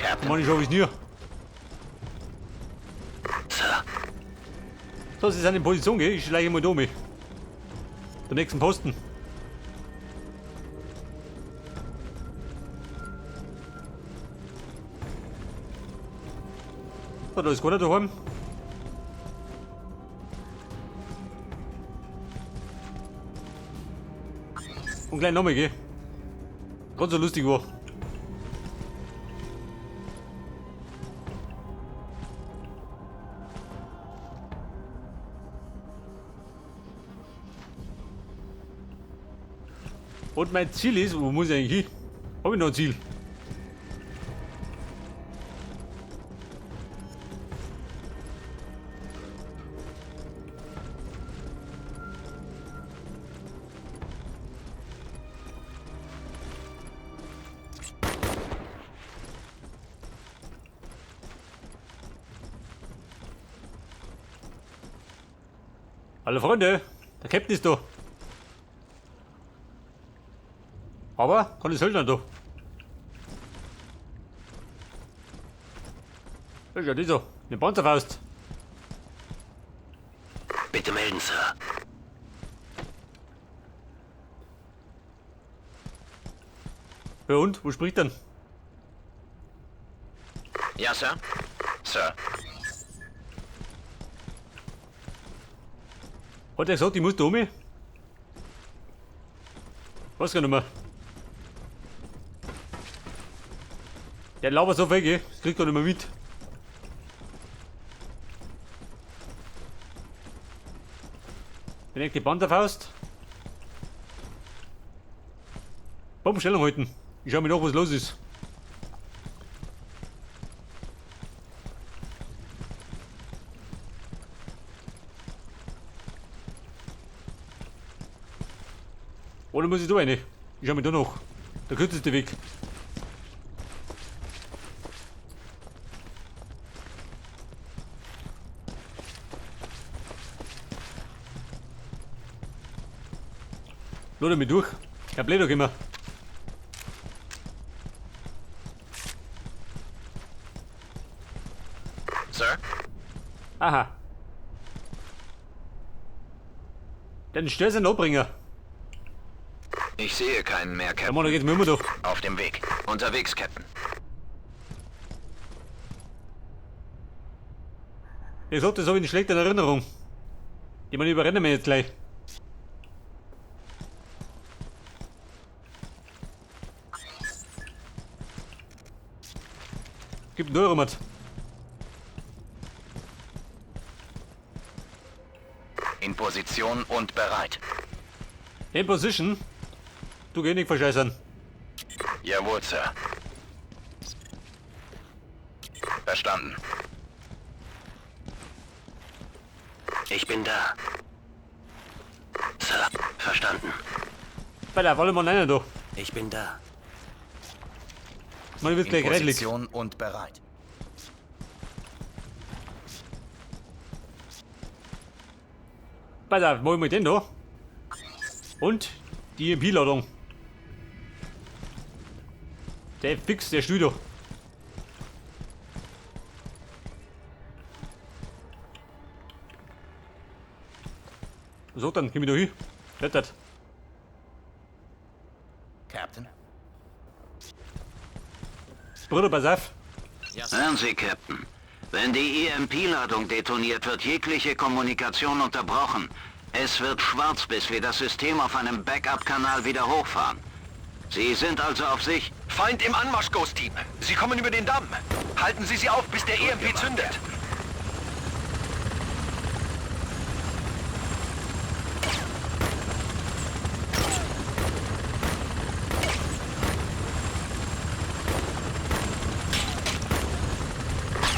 Captain. Mann, ich schaffe es nie. Sir. So, sie sind in Position, gell? Ich schleiche mal da mit. Der nächsten Posten. So, da ist keiner daheim. Und gleich nochmal, gell? Ganz so lustig war. Und mein Ziel ist, wo muss ich eigentlich hin? Hab ich noch ein Ziel? Hallo Freunde, der Captain ist da. Aber keine Söldner da. Das ist ja dieser, eine Panzerfaust. Bitte melden, Sir. Ja und, wo spricht denn? Ja, Sir. Sir. Hat er gesagt, ich muss da um? Weiß gar nicht mehr. Der labert so viel, gell? Das kriegt er nicht mehr mit. Direkt die Panzerfaust. Bombenstellung halten. Ich schau mir nach, was los ist. Oder muss ich da rein? Ich schau mir da noch. Der kürzeste Weg. Lade mich durch. Kein Blöder immer. Sir? Aha. Den Störsinn anbringen. Ich sehe keinen mehr, Ja, Captain. Mann, da geht's mir immer durch. Auf dem Weg. Unterwegs, Captain. Ich sag, das habe ich in schlechter Erinnerung. Die man überrennen mir jetzt gleich. Gib einen Euro mit. In Position und bereit. In Position. Du geh nicht verscheißern. Jawohl, Sir. Verstanden. Ich bin da. Sir, verstanden. Bei der wollen wir rein da. Ich bin da. Man wird In gleich rettlich. Position und bereit. Pass auf, mach ich mal den da. Und die EMP-Ladung. Der fix, der Stuhl da. So, dann geh ich da hin. Rettet. Captain? Bruder, pass auf. Hören Sie, Captain. Wenn die EMP-Ladung detoniert, wird jegliche Kommunikation unterbrochen. Es wird schwarz, bis wir das System auf einem Backup-Kanal wieder hochfahren. Sie sind also auf sich. Feind im Anmarsch, Ghost Team. Sie kommen über den Damm. Halten Sie sie auf, bis der EMP zündet.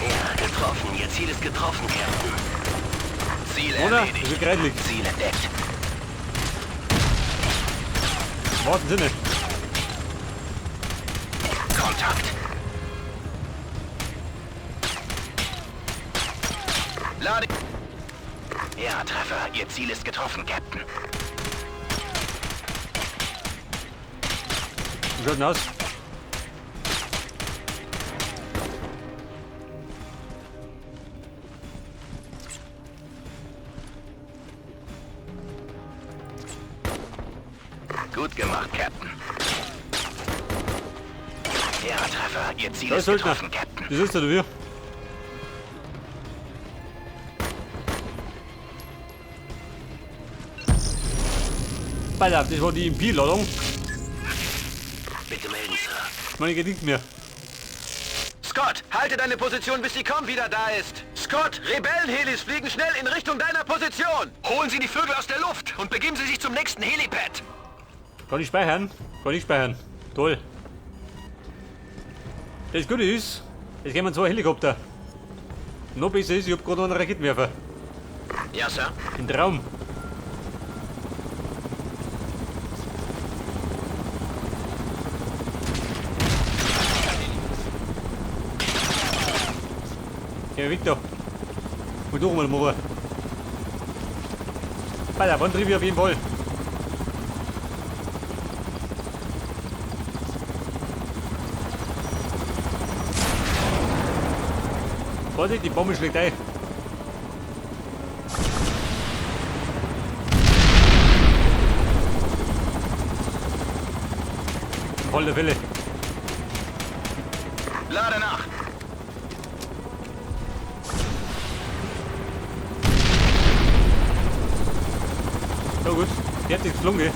Ja, getroffen. Ihr Ziel ist getroffen, Captain. Ziel Oder? erledigt. Das wird gerettlich. Ziel entdeckt. Im wahrsten Sinne. Kontakt. Lade. Ja, Treffer. Ihr Ziel ist getroffen, Captain. Wie schaut denn aus? Gut gemacht, Captain. Ja, Treffer. Ihr Ziel Da ist ist Söldner. getroffen, Captain. Das ist der wir. Pass auf, das war die MP-Ladung. Bitte melden, Sir. Meine geht nichts mehr. Scott, halte deine Position, bis die Com wieder da ist. Scott, Rebellenhelis fliegen schnell in Richtung deiner Position. Holen Sie die Vögel aus der Luft und begeben Sie sich zum nächsten Helipad. Kann ich speichern? Kann ich speichern. Toll. Das Gute ist, es kommen zwei Helikopter. Noch besser ist, ich hab gerade noch einen Raketenwerfer. Ja, Sir. Ein Traum. Ja, Victor. Und durch mal machen. Pass auf, Antrieb auf jeden Fall. Vorsicht, die Bombe schlägt ein. Volle Fälle. Lade nach. So gut, die hat sich geflogen.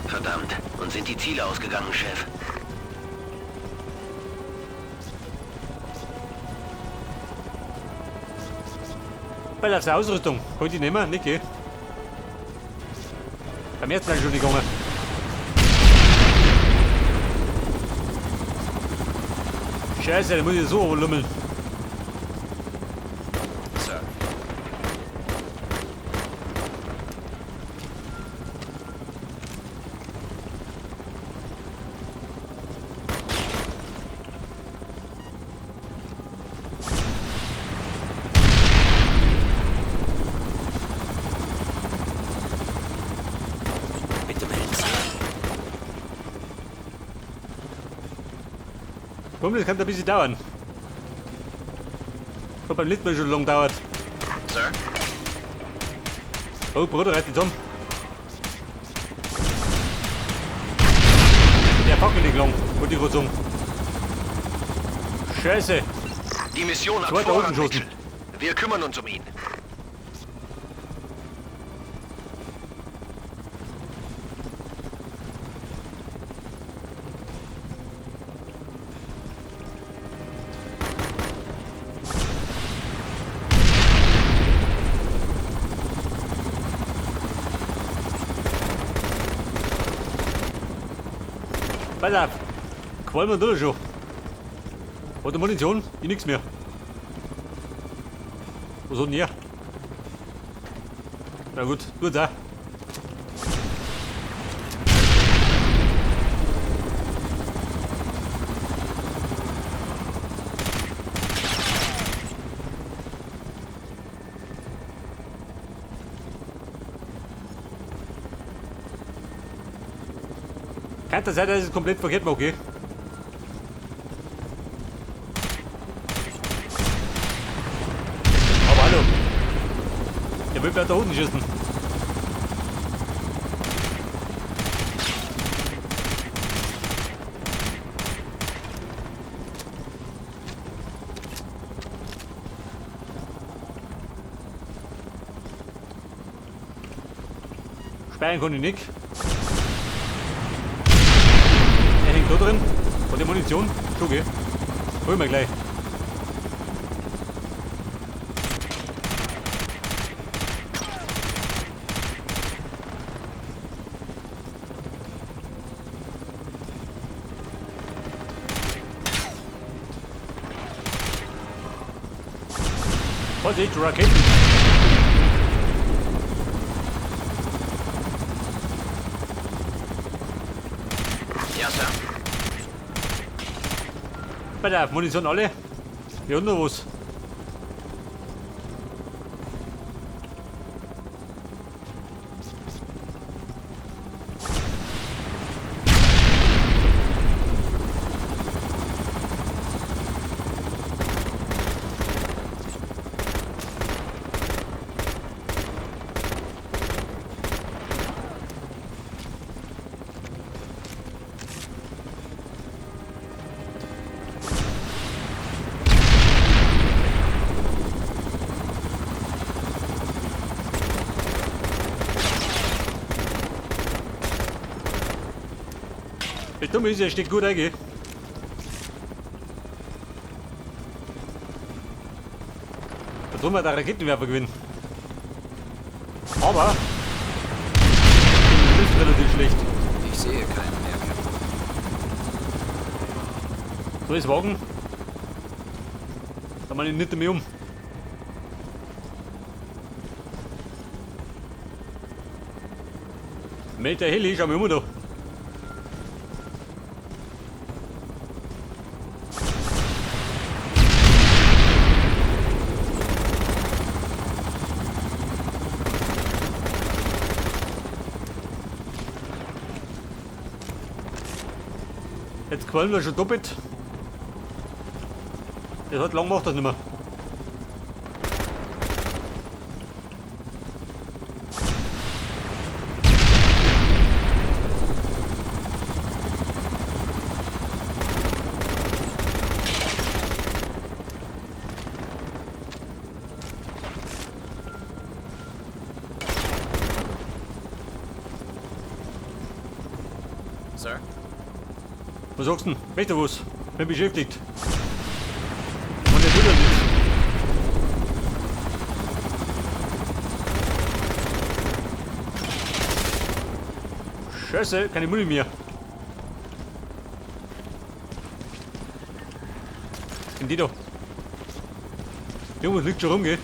Verdammt. Und sind die Ziele ausgegangen, Chef? Bei der Ausrüstung. Kann ich die nehmen? Nicht, gell? Beim ersten Mal schon nicht gegangen. Scheiße, da muss ich so lummeln. Sir. Bitte melden, Sir. Komm, das kann ein bisschen dauern. Hat beim letzten Mal schon lang gedauert. Sir. Oh, Bruder, reißt die zusammen. Der packt nicht lang, wollte ich gerade sagen. Scheiße. Die Mission hat Zweiter Vorrang, Hodengeschossen. Mitchell. Wir kümmern uns um ihn. Pass auf. Qualm und schon. Hat die Munition? Ich nix mehr. Was hat denn er? Na gut, gut da. Kann das sein, dass ich es komplett verkehrt mache, okay? Aber hallo. Der will mir da unten schießen. Speichern kann ich nicht. Er hängt da drin. Hat die Munition? Schon, gell? Holen wir gleich. Vorsicht, Raketen! Ja, Sir. Pass auf, Munition alle. Wir haben noch was. Dumme ist, er steckt gut einge. Da drüben hat der Raketenwerfer gewinnen. Aber das ist relativ schlecht. Ich sehe keinen mehr, Captain. So ist Wagen. Da man ihn nicht mehr um. Meter Heli, schau mal um da. Jetzt qualmen wir schon doppelt. Das hat lang macht das nicht mehr. Sir? Was sagst du denn? Möchte was? Bin beschäftigt. Und der will ja nichts. Scheiße, keine Muni mehr. In die da. Junge, liegt schon rum, gell?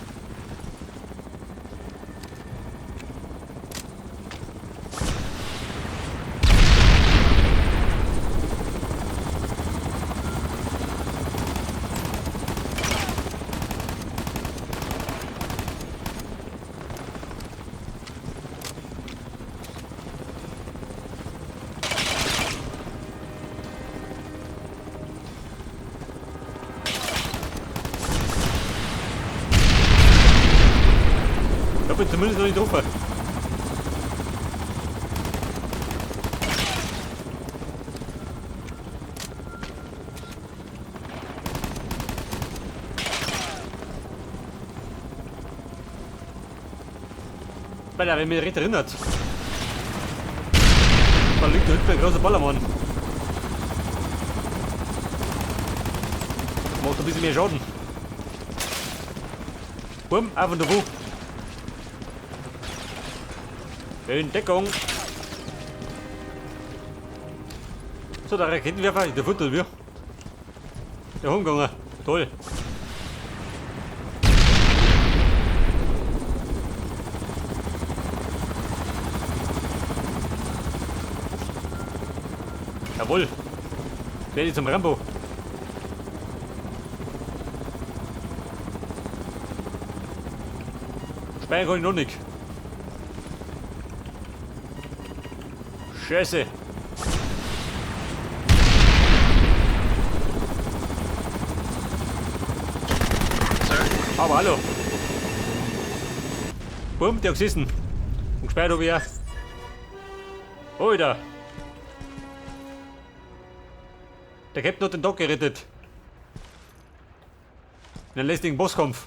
Ich hab zumindest noch nicht getroffen. Weil er, wenn mich recht erinnert. Da liegt da hinten ein großer Ballermann. Macht ein bisschen mehr Schaden. Bumm, auf und davon. In Deckung. So, der Raketenwerfer, der futtert wir. Der umgegangen. Toll. Jawohl. Werde ich zum Rambo. Speichern kann ich noch nicht. Scheiße. Sir? Aber hallo. Bumm, der hat gesessen. Und gespeichert hab ich auch. Alter. Der Captain hat den Tag gerettet. In einem lästigen Bosskampf.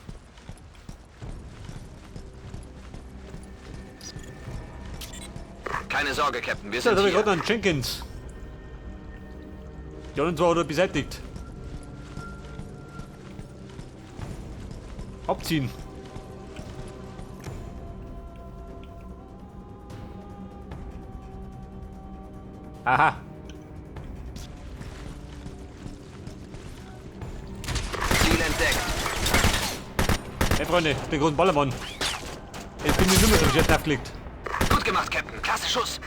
Keine Sorge, Captain, wir So, sind da habe ich hier. gerade einen Jenkins. Die anderen zwei hat er beseitigt. Abziehen. Aha. Ziel entdeckt. Hey Freunde, den großen Ballermann. Jetzt bin ich nicht mehr zum Chef aufgelegt. Gut gemacht, Captain. Klasse Schuss.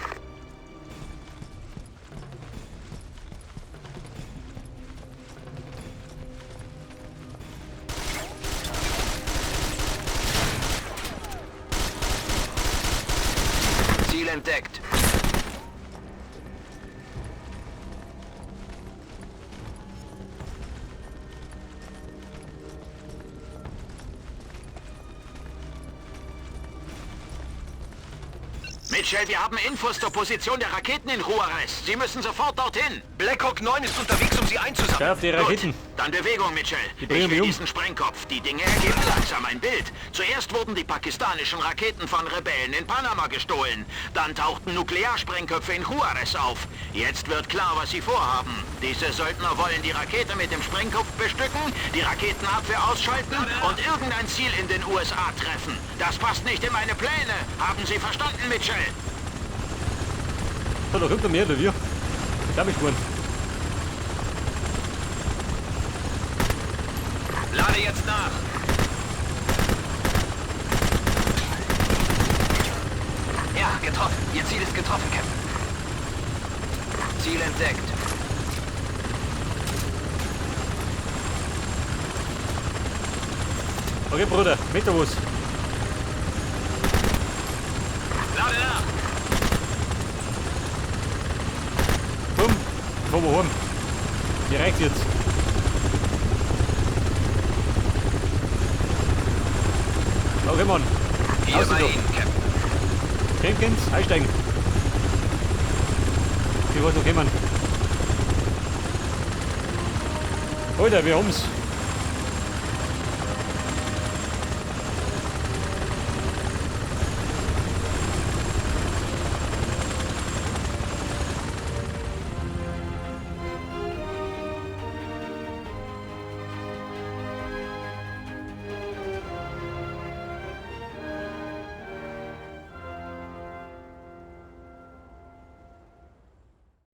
Ziel entdeckt. Mitchell, wir haben Infos zur Position der Raketen in Juarez. Sie müssen sofort dorthin. Black Hawk 9 ist unterwegs, um sie einzusammeln. Schau auf die Raketen. Gut, dann Bewegung, Mitchell. Die bringen Ich will mich um. diesen Sprengkopf. Die Dinge ergeben langsam ein Bild. Zuerst wurden die pakistanischen Raketen von Rebellen in Panama gestohlen. Dann tauchten Nuklearsprengköpfe in Juarez auf. Jetzt wird klar, was sie vorhaben. Diese Söldner wollen die Rakete mit dem Sprengkopf bestücken, die Raketenabwehr ausschalten und irgendein Ziel in den USA treffen. Das passt nicht in meine Pläne. Haben Sie verstanden, Mitchell? So, da kommt noch mehr, oder wir? Da hab ich Spuren. Lade jetzt nach. Ja, getroffen. Ihr Ziel ist getroffen, Captain. Ziel entdeckt. Okay, Bruder, mit der was. Lade nach. Bumm, fahren wir heim. Mir reicht's jetzt. Okay, Mann. Hier Aus bei da. Ihnen, Captain. Jenkins, einsteigen. Ich wollte noch kommen. Alter, wir haben's.